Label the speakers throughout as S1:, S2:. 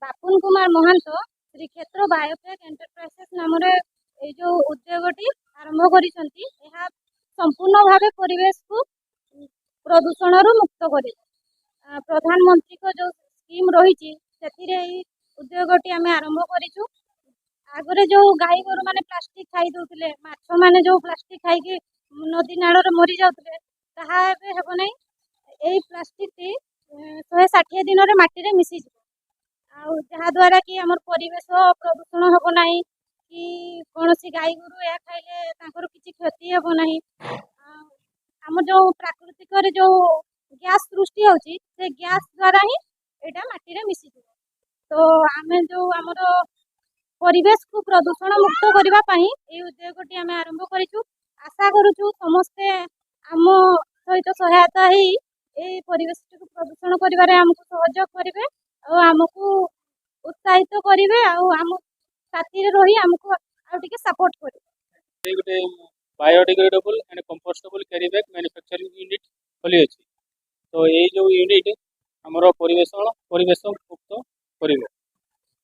S1: Bapun Kumar Mahanta Shrikshetra Biotech enterprises ନାମରେ ଏଇ ଯେଉଁ ଉଦ୍ୟୋଗଟି ଆରମ୍ଭ କରିଛନ୍ତି, ଏହା ସମ୍ପୂର୍ଣ୍ଣ ଭାବେ ପରିବେଶକୁ ପ୍ରଦୂଷଣରୁ ମୁକ୍ତ କରିବ। ପ୍ରଧାନମନ୍ତ୍ରୀଙ୍କ ଯେଉଁ ସ୍କିମ୍ ରହିଛି, ସେଥିରେ ଏଇ ଉଦ୍ୟୋଗଟି ଆମେ ଆରମ୍ଭ କରିଛୁ। ଆଗରେ ଯେଉଁ ଗାଈ ଗୋରୁମାନେ ପ୍ଲାଷ୍ଟିକ୍ ଖାଇ ଦେଉଥିଲେ, ମାଛମାନେ ଯେଉଁ ପ୍ଲାଷ୍ଟିକ୍ ଖାଇକି ନଦୀ ନାଳରେ ମରି ଯାଉଥିଲେ, ତାହା ଏବେ ହେବ ନାହିଁ। ଏଇ ପ୍ଲାଷ୍ଟିକଟି 160 ଦିନରେ ମାଟିରେ ମିଶିଯିବ ଆଉ ଯାହାଦ୍ୱାରା କି ଆମର ପରିବେଶ ପ୍ରଦୂଷଣ ହେବ ନାହିଁ କି କୌଣସି ଗାଈ ଗୋରୁ ଏହା ଖାଇଲେ ତାଙ୍କର କିଛି କ୍ଷତି ହେବ ନାହିଁ। ଆଉ ଆମର ଯେଉଁ ପ୍ରାକୃତିକରେ ଯେଉଁ ଗ୍ୟାସ୍ ସୃଷ୍ଟି ହେଉଛି, ସେ ଗ୍ୟାସ୍ ଦ୍ୱାରା ହିଁ ଏଇଟା ମାଟିରେ ମିଶିଯିବ। ତ ଆମେ ଯେଉଁ ଆମର ପରିବେଶକୁ ପ୍ରଦୂଷଣ ମୁକ୍ତ କରିବା ପାଇଁ ଏଇ ଉଦ୍ୟୋଗଟି ଆମେ ଆରମ୍ଭ କରିଛୁ। ଆଶା କରୁଛୁ, ସମସ୍ତେ ଆମ ସହିତ ସହାୟତା ହେଇ ଏଇ ପରିବେଶଟିକୁ ପ୍ରଦୂଷଣ କରିବାରେ ଆମକୁ ସହଯୋଗ କରିବେ ଆଉ ଆମକୁ ଉତ୍ସାହିତ କରିବେ ଆଉ ଆମ ସାଥିରେ ରହି ଆମକୁ ଆଉ ଟିକେ ସପୋର୍ଟ କରିବେ।
S2: ଏଇ ଗୋଟେ biodegradable and compostable carry bag manufacturing unit ଖୋଲିଅଛି। ତ ଏଇ ଯେଉଁ ୟୁନିଟ୍ ଆମର ପରିବେଶ ମୁକ୍ତ କରିବ।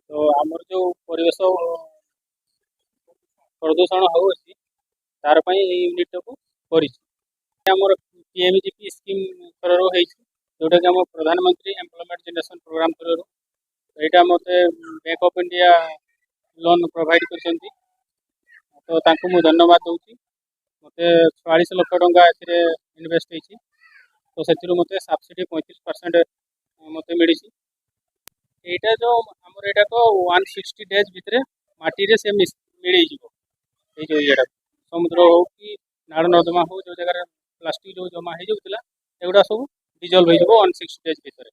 S2: ତ ଆମର ଯେଉଁ ପରିବେଶ ପ୍ରଦୂଷଣ ହେଉଅଛି, ତାର ପାଇଁ ଏଇ ୟୁନିଟ୍ଟାକୁ କରିଛି। ଆମର ପିଏମ୍ଇଜିପି ସ୍କିମ୍ ଥ୍ରୋରୁ ହେଇଛି, ଯେଉଁଟାକି ଆମ ପ୍ରଧାନମନ୍ତ୍ରୀ ଏମ୍ପ୍ଲୟମେଣ୍ଟ ଜେନେରେସନ୍ ପ୍ରୋଗ୍ରାମ ଥ୍ରୋରୁ। ଏଇଟା ମୋତେ bank of India loan provide କରିଛନ୍ତି, ତ ତାଙ୍କୁ ମୁଁ ଧନ୍ୟବାଦ ଦେଉଛି। ମୋତେ 46 ଲକ୍ଷ ଟଙ୍କା ଏଥିରେ ଇନଭେଷ୍ଟ ହେଇଛି। ତ ସେଥିରୁ ମୋତେ ସବସିଡ଼ି 35% ମୋତେ ମିଳିଛି। ଏଇଟା ଯେଉଁ ଆମର ଏଇଟା ତ 160 ଡେଜ୍ ଭିତରେ ମାଟିରେ ସେ ମିଳେଇଯିବ। ଏଇ ଯେଉଁ ଇଏଟା, ସମୁଦ୍ର ହଉ କି ନାଳ ନର୍ଦ୍ଦମା ହଉ, ଯେଉଁ ଜାଗାରେ ପ୍ଲାଷ୍ଟିକ୍ ଯେଉଁ ଜମା ହେଇଯାଉଥିଲା, ଏଗୁଡ଼ା ସବୁ ଡିଜଲ୍ଭ ହେଇଯିବ 160 ଡେଜ୍ ଭିତରେ।